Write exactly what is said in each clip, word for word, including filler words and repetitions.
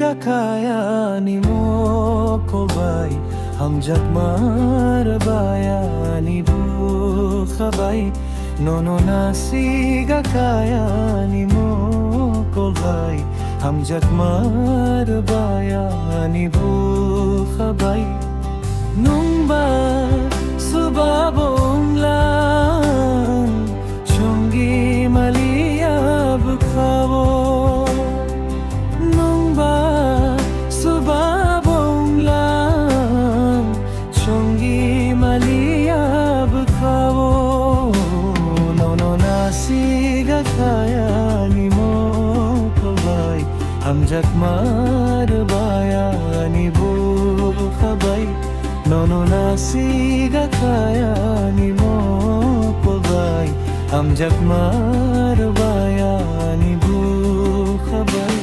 Kaya ni mokol bai, hamjakma rwbaya ani bwkha bai. Nono nasiga kaya ni mokol bai, hamjakma rwbaya ani bwkha bai. Nungba swbabo wnglang, chongi maliya bwkhao. Nungba swbabo wnglang, chongi maliya bwkhao. Nono nasiga kaya ni mokol bai, hamjakma rwbaya ani bwkha bai. Nono nasiga kaya ni mokol bai, hamjakma rwbaya ani bwkha bai.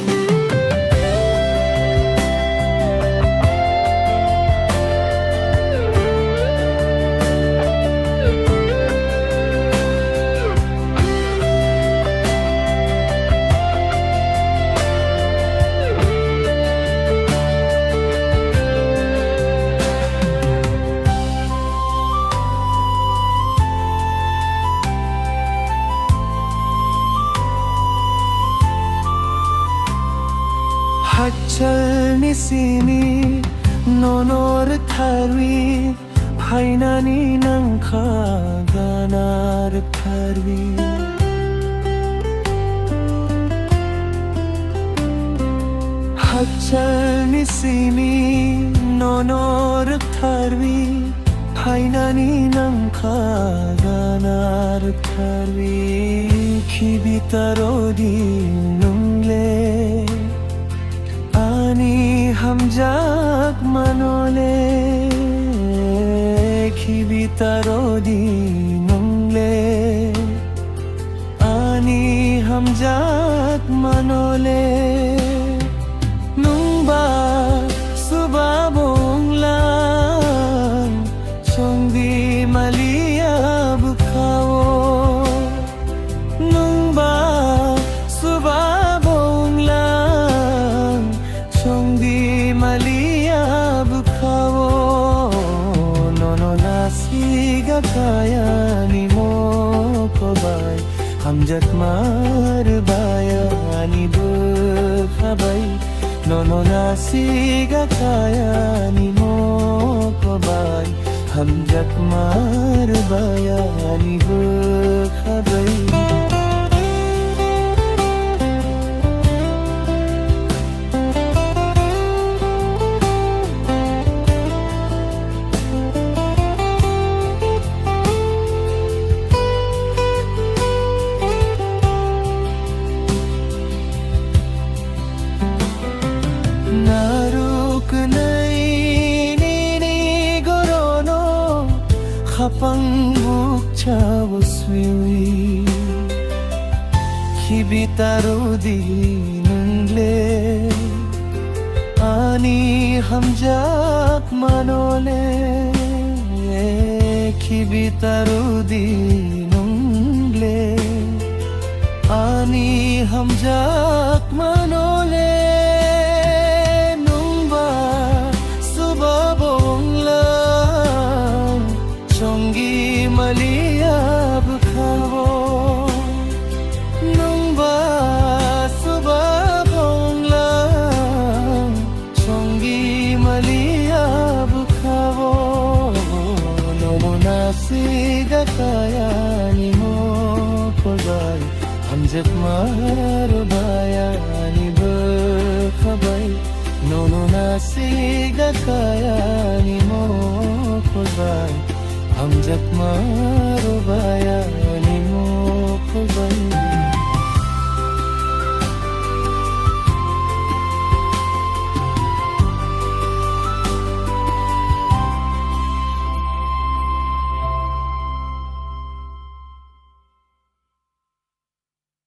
Hachal ni simi nono rwtharwi, phainani nangkha gana rwtharwi. Hachal ni simi nono rwtharwi, phainani nangkha gana rwtharwi. Khibi taro di nungle, ani hamjakmano le. Khibi taro di nungle, ani hamjakmano le. Nungba swbabo wnglang, chongi maliya bwkhao. Nungba swbabo wnglang, chongi maliya bwkhao. Nono nasiga kaya ni mokol bai, hamjakma rwbaya ani bwkha bai. Nono nasiga kaya ni mokol bai, hamjakma rwbaya ani bwkha bai. Narwknai nini gorono khapang bukchao swiwi, khibi taro di nungle, ani hamjakmano le. Khibi taro di nungle, ani hamjakmano le. Nungba swbabo wnglang, chongi maliya bwkhao. Nungba swbabo wnglang, chongi maliya bwkhao. Nono nasiga kaya ni mokol bai, hamjakma rwbaya ani bwkha bai. Nono nasiga kaya ni mokol bai, hamjakma rwbaya